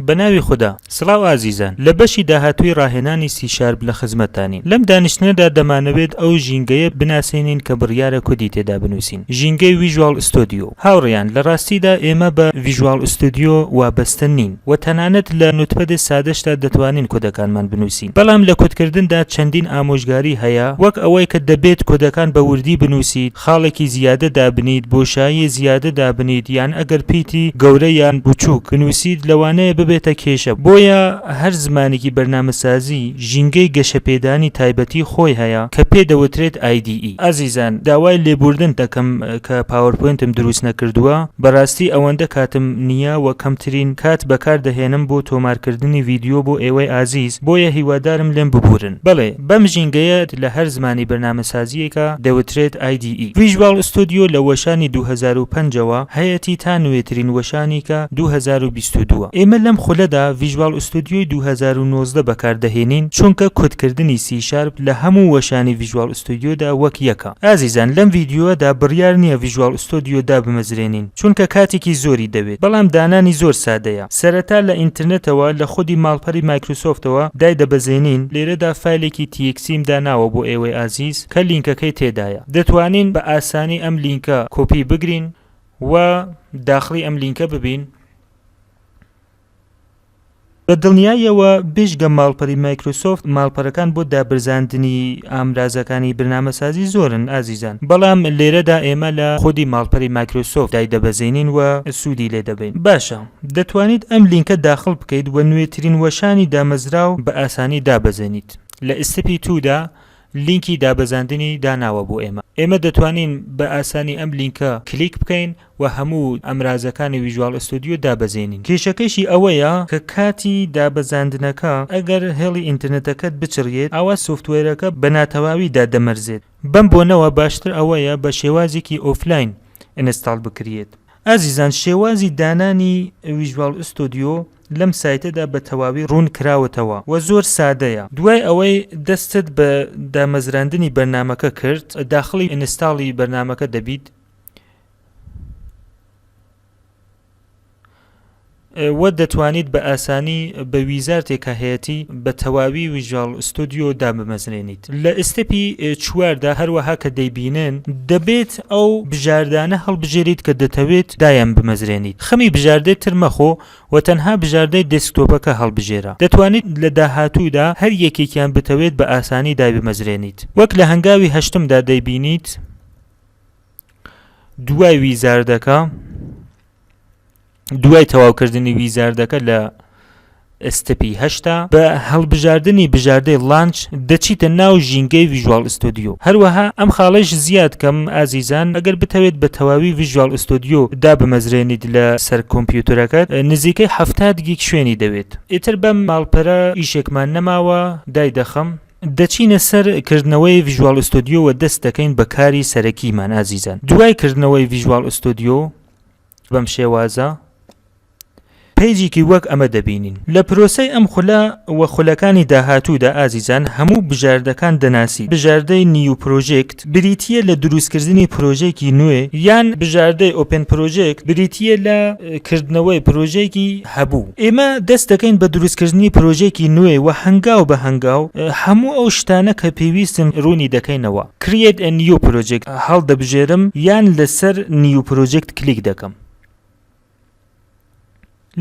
بە ناوی خودا. سڵاو ئازیزان، لە بەشی داهاتووی ڕاهێنانی سی شارپ لە خزمەتتانین. لەم دانیشتنەدا دەمانەوێت ئەو ژینگەیە بناسێنین کە بڕیارە کۆدی تێدا بنووسین، ژینگەی Visual Studio. هاوڕێیان، لە ڕاستیدا ئێمە بە Visual Studio وابەستە نین و تەنانەت لە Notepad ێ سادەشدا دەتوانین کۆدەکانمان بنووسین. بەڵام لە کۆدکردندا چەندین ئامۆژگاری هەیە، وەک ئەوەی کە دەبێت کۆدەکان بە وردی بنووسیت، خاڵێکی زیادە دابنیت، بۆشاییێ زیادە دابنیت یان ئەگەر پیتی گەورە یان بچووک بنووسیت لەوانەیە ببێتە کێشە، بۆیە هەر زمانێکی بەرنامەسازی ژینگەی گەشەپێدانی تایبەتی خۆی هەیە کە پێ دەوترێت IDE. ئازیزان داوای لێبوردن دەکەم کە PowerPoint م دروست نەکردووە، بەڕاستی ئەوەندە کاتم نییە و کەمترین کات بەکار دەهێنم بۆ تۆمارکردنی ڤیدیۆ بۆ ئێوەی ئازیز، بۆیە هیوادارم لێم ببورن. بەڵێ بەم ژینگەیە لە هەر زمانی بەرنامەسازییەکا دەوترێت IDE. Visual Studio لە وەشانی 2005 ەوە هەیەتی تا نوێترین وەشانی کە 2022 ە. ئێمە لەم خولەدا Visual Studio ی 2019 بەکار دەهێنین چونکە کۆدکردنی سی شارپ لە هەموو وەشانی Visual Studio دا وەک یەکە. ئازیزان لەم ڤیدیۆیەدا بڕیار نییە Visual Studio دابمەزرێنین چونکە کاتێکی زۆری دەوێت بەڵام دانانی زۆر سادەیە. سەرەتا لە ئینترنێتەوە لە خودی ماڵپەری مایکرۆسۆفتەوە دایدەبەزێنین، لێرەدا فایلێکی TXT م داناوە بۆ ئێوەی ئازیز کە لینکەکەی تێدایە دەتوانین بە ئاسانی ئەم لینکە کۆپی بگرین و داخڵی ئەم لینکە ببین. بە دڵنیاییەوە بێجگە ماڵپەری مایکرۆسۆفت ماڵپەرەکان بۆ دابرزاندنی ئامرازەکانی برنامەسازی زۆرن ئازیزان بەڵام لێرەدا ئێمە لە خودی ماڵپەری مایکرۆسۆفت دایدەبەزێنین و سوودی لێ دەبەین باشە دەتوانیت ئەم لینکە داخڵ بکەیت و نوێترین وەشانی دامەزراو بە ئاسانی دابەزێنیت لە step ی two دا لینکی دابەزاندنی داناوە بۆ ئێمە ئێمە دەتوانین بە ئاسانی ئەم لینکە کلیک بکەین و هەموو ئامرازەکانی Visual Studio دابەزێنین. کێشەکەیشی ئەوەیە کە کاتی دابەزاندنەکە ئەگەر هێڵی ئینتەرنێتەکەت بچڕیێت ئەوا software ەکە بە ناتەواوی دادەمەرزێت. بەم بۆنەوە باشتر ئەوەیە بە شێوازێکی offline install بکریێت. ئازیزان شێوازی دانانی Visual Studio لەم سایتەدا بە تەواوی ڕوون کراوەتەوە و زۆر سادەیە. دوای ئەوەی دەستت بە دامەزراندنی بەرنامەکە کرد داخڵی install ی بەرنامەکە دەبیت. وە دەتوانیت بە ئاسانی بە wizard ێک کە هەیەتی بە تەواوی Visual Studio دابمەزرێنیت. لە step ی چواردا هەروەها کە دەیبینن دەبێت ئەو بژاردانە هەڵبژێریت کە دەتەوێت دایان بمەزرێنیت. خەمی بژاردەی تر مەخۆ و تەنها بژاردەی desktop ەکە هەڵبژێرە. دەتوانیت لە داهاتوودا هەر یەکێکیان بتەوێت بە ئاسانی دایبمەزرێنیت. وەک لە هەنگاوی هەشتمدا دەیبینیت دوای wizard ەکە دوای تەواوکردنی wizard ەکە لە step ی هەشتا بە هەڵبژاردنی بژاردەی launch دەچیتە ناو ژینگەی Visual Studio هەروەها ئەم خاڵەیش زیاد کەم ئازیزان ئەگەر بتەوێت بە تەواوی Visual Studio دابمەزرێنیت لە سەر کۆمپیوتەرەکەت نزیکەی 70 گیگ شوێنی دەوێت ئیتر بەم ماڵپەرە ئیشێکمان نەماوە دایدەخەم دەچینە سەر کردنەوەی Visual Studio وە دەست دەکەین بە کاری سەرەکیمان ئازیزان دوای کردنەوەی Visual Studio بەم شێوازە page ێکی وەک ئەمە دەبینین لە پرۆسەی ئەم خولە و خولەکانی داهاتوودا ئازیزان هەموو بژاردەکان دەناسیت بژاردەی New Project بریتییە لە دروستکردنی پرۆژەیەکی نوێ یان بژاردەی Open Project بریتییە لە کردنەوەی پرۆژەیەکی هەبوو. ئێمە دەست دەکەین بە دروستکردنی پرۆژەیەکی نوێ و هەنگاو بە هەنگاو هەموو ئەو شتانە کە پێویستن ڕوونی دەکەینەوە. Create a New Project هەڵدەبژێرم یان لەسەر New Project کلیک دەکەم.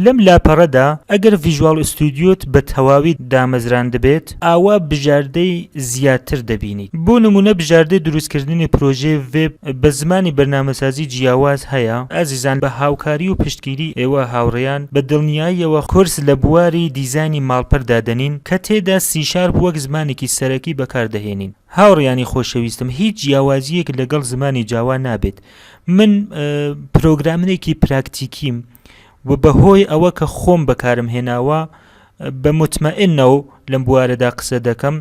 لەم لاپەڕەدا ئەگەر Visual Studio ت بە تەواوی دامەزراندبێت ئاوا بژاردەی زیاتر دەبینیت. بۆ نموونە بژاردەی دروستکردنی پرۆژەی وێب بە زمانی بەرنامەسازی جیاواز هەیە. ئازیزان بە هاوکاری و پشتگیری ئێوە هاوڕێیان بە دڵنیاییەوە کۆرس لە بواری دیزاینی ماڵپەر دادەنین کە تێدا سی شارپ وەک زمانێکی سەرەکی بەکاردەهێنین. هاوڕێیانی خۆشەویستم هیچ جیاوازییەک لەگەڵ زمانی جاوا نابێت. من programmer ێکی پراکتیکیم و بەهۆی ئەوە کە خۆم بەکارم هێناوە بە موتمەئینەو لەم بوارەدا قسە دەکەم.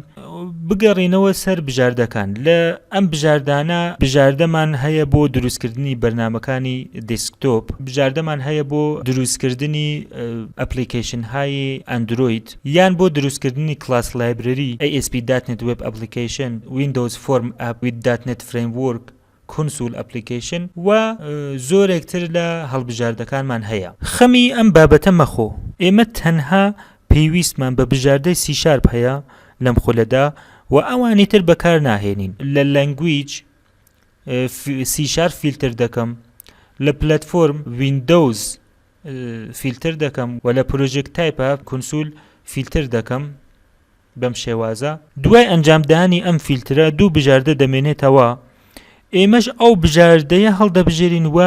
بگەڕێینەوە سەر بژاردەکان لە ئەم بژاردانە بژاردەمان هەیە بۆ دروستکردنی بەرنامەکانی desktop بژاردەمان هەیە بۆ دروستکردنی application های ئەندرۆید یان بۆ دروستکردنی class library ASP.NET Web Application Windows Form App with .NET Framework. Console Application و زۆرێک تر لە هەڵبژاردەکانمان هەیە. خەمی ئەم بابەتە مەخۆ، ئێمە تەنها پێویستمان بە بژاردەی سی شارپ هەیە لەم خولەدا و ئەوانی تر بەکار ناهێنین. لە Language سی شارپ فیلتر دەکەم، لە Platform Windows فیلتر دەکەم و لە Project Type Console فیلتر دەکەم بەم شێوازە. دوای ئەنجامدانی ئەم فیلترە دوو بژاردە دەمێنێتەوە، ئێمەش ئەو بژاردەیە هەڵدەبژێرین و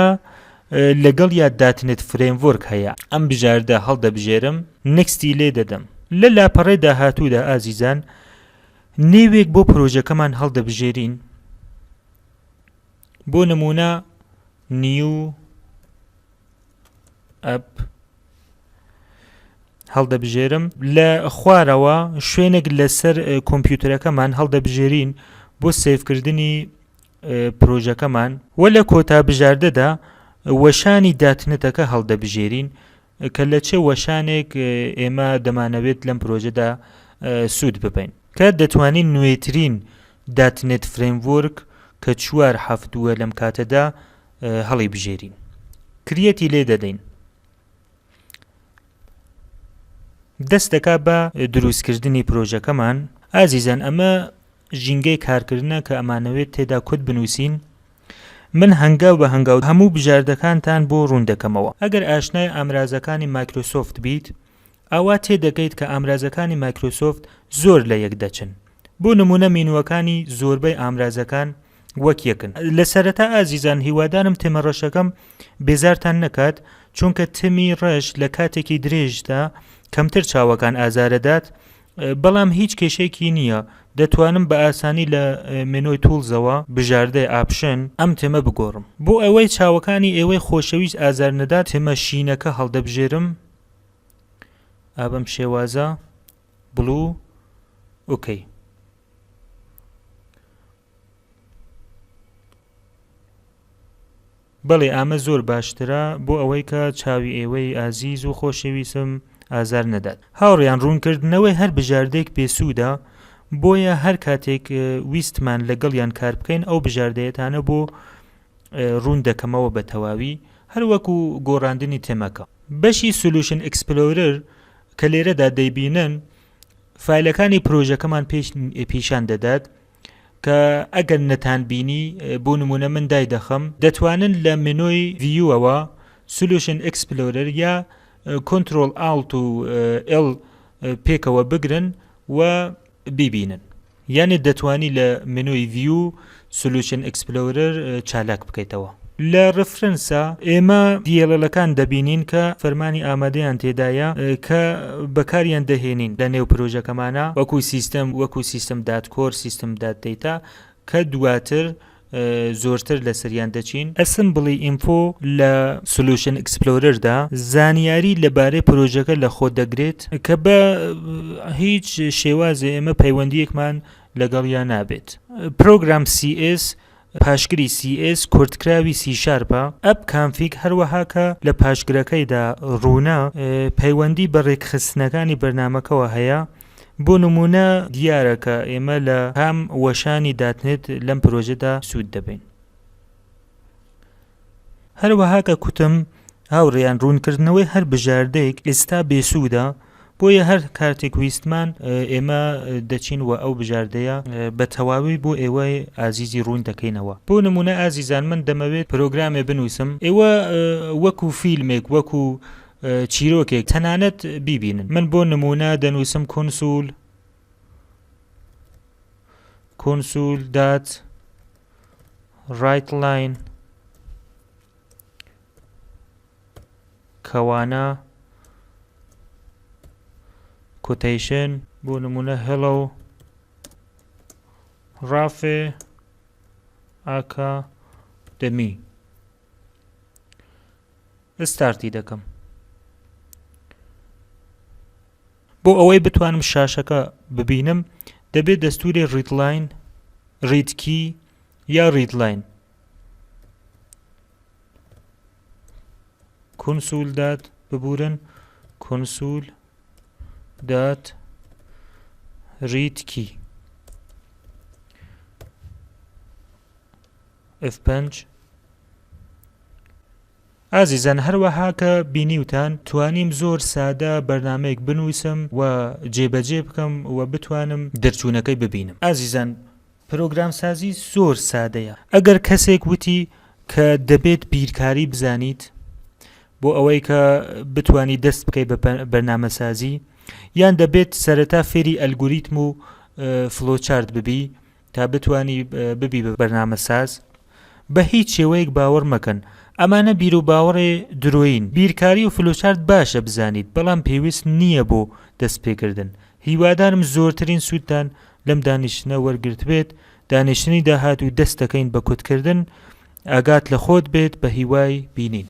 لەگەڵیا .NET Framework هەیە، ئەم بژاردە هەڵدەبژێرم Next ی لێ دەدەم. لە لاپەڕەی داهاتوودا ئازیزان نێوێک بۆ پرۆژەکەمان هەڵدەبژێرین، بۆ نموونە New App هەڵدەبژێرم. لە خوارەوە شوێنێک لەسەر کۆمپیوتەرەکەمان هەڵدەبژێرین بۆ save کردنی پرۆژەکەمان وە لە کۆتا بژاردەدا وەشانی .NET ەکە هەڵدەبژێرین کە لە چ وەشانێک ئێمە دەمانەوێت لەم پرۆژەدا سوود ببین کە دەتوانین نوێترین .NET Framework کە چوار هەفت دووە لەم کاتەدا هەڵی بژێرین Create ی لێ دەدەین دەست دەکا بە دروستکردنی پرۆژەکەمان ئازیزان ئەمە ژینگەی کارکردنە کە ئەمانەوێت تێدا کود بنووسین من هەنگاو بە هەنگاو هەموو بژاردەکانتان بۆ ڕوون دەکەمەوە ئەگەر ئاشنای ئامرازەکانی مایکرۆسۆفت بیت ئەوا تێدەگەیت کە ئامرازەکانی مایکرۆسۆفت زۆر لە یەک دەچن بۆ نمونە مینوەکانی زۆربەی ئامرازەکان وەک یەکن. لە سەرەتا ئازیزان هیوادارم تێمە ڕەشەکەم بێزارتان نەکات چونکە تمی ڕەش لە کاتێکی درێژدا کەمتر چاوەکان ئازارەدات بەڵام هیچ کێشەیەکی نییە دەتوانم بە ئاسانی لە menu ی Tools ەوە بژاردەی Option ئەم تێمە بگۆڕم بۆ ئەوەی چاوەکانی ئێوەی خۆشەویست ئازار نەدات تێمە شینەکە هەڵدەبژێرم ئا بەم شێوازە Blue OK. بەڵێ ئامە زۆر باشترە بۆ ئەوەی کە چاوی ئێوەی ئازیز و خۆشەویسم ئازار نەدات. هاوڕێیان ڕوونکردنەوەی هەر بژاردەیەک بێسوودە بۆیە هەر کاتێک ویستمان لەگەڵیان کار بکەین ئەو بژاردەیەتانە بۆ ڕوون دەکەمەوە بە تەواوی هەر وەکو گۆڕاندنی تێمەکە. بەشی Solution Explorer کە لێرەدا دەیبینن فایلەکانی پرۆژەکەمان پیشان دەدات کە ئەگەر نەتان بینی بۆ نمونە من دای دەخەم دەتوانن لە menu ی View ەوە Solution Explorer یا Control Alt و L پێکەوە بگرن و بیبینن. یانێ دەتوانی لە menu ی View Solution Explorer چالاک بکەیتەوە. لە Reference ا ئێمە DLL ەکان دەبینین کە فەرمانی ئامادەیان تێدایە کە بەکاریان دەهێنین لە نێو پرۆژەکەمانا وەکو سیستم وەکو System dot Core System dot Data کە دواتر زۆرتر لەسەریان دەچین. Assembly Info لە Solution Explorer دا زانیاری لەبارەی پرۆژەکە لەخۆ دەگرێت کە بە هیچ شێوازێ ئێمە پەیوەندییەکمان لەگەڵیا نابێت. Program CS پاشگری CS کورتکراوی سی شارپە. App Config هەروەها کە لە پاشگرەکەیدا ڕوونە پەیوەندی بە ڕێکخستنەکانی بەرنامەکەوە هەیە، بۆ نموونە دیارە کە ئێمە لە کام وەشانی .NET لەم پرۆژەدا سوود دەبەین. هەروەها کە کوتم هاوڕێیان ڕوونکردنەوەی هەر بژاردەیەک ئێستا بێسوودە بۆیە هەر کاتێک ویستمان ئێمە دەچین و ئەو بژاردەیە بە تەواوی بۆ ئێوەی ئازیزی ڕوون دەکەینەوە بۆ نمونە ئازیزان من دەمەوێت پرۆگرامێ بنووسم ئێوە وەکو فیلمێک وەکو چیرۆکێک تەنانەت بیبینن من بۆ نمونە دەنووسم Console Console dot WriteLine کەوانە quotation بۆ نمونە Hello ڕافێ Academy start ی دەکەم بۆ ئەوەی بتوانم شاشەکە ببینم دەبێت دەستوری ReadLine ReadKey یا ReadLine Console dot ببورن Console dot ReadKey. F5. ئازیزان هەروەها کە بینیوتان توانیم زۆر سادە بەرنامەیەک بنووسم و جێبەجێ بکەم و بتوانم دەرچوونەکەی ببینم. ئازیزان پرۆگرامسازی زۆر سادەیە. ئەگەر کەسێک وتی کە دەبێت بیرکاری بزانیت بۆ ئەوەی کە بتوانی دەست بکەیت بە بەرنامەسازی یان دەبێت سەرەتا فێری ئەلگوریتم و flowchart ببی تا بتوانی ببی بە بەرنامەساز، بە هیچ شێوەیەک باوەڕ مەکەن، ئەمانە بیروباوەڕێ درۆیین، بیرکاری و flowchart باشە بزانیت بەڵام پێویست نییە بۆ دەست پێکردن، هیوادارم زۆرترین سوودتان لەم دانیشتنە وەرگرتبێت، دانیشتنی داهاتوو دەست دەکەین بە کودکردن، ئاگات لە خۆت بێت بە هیوای بینین.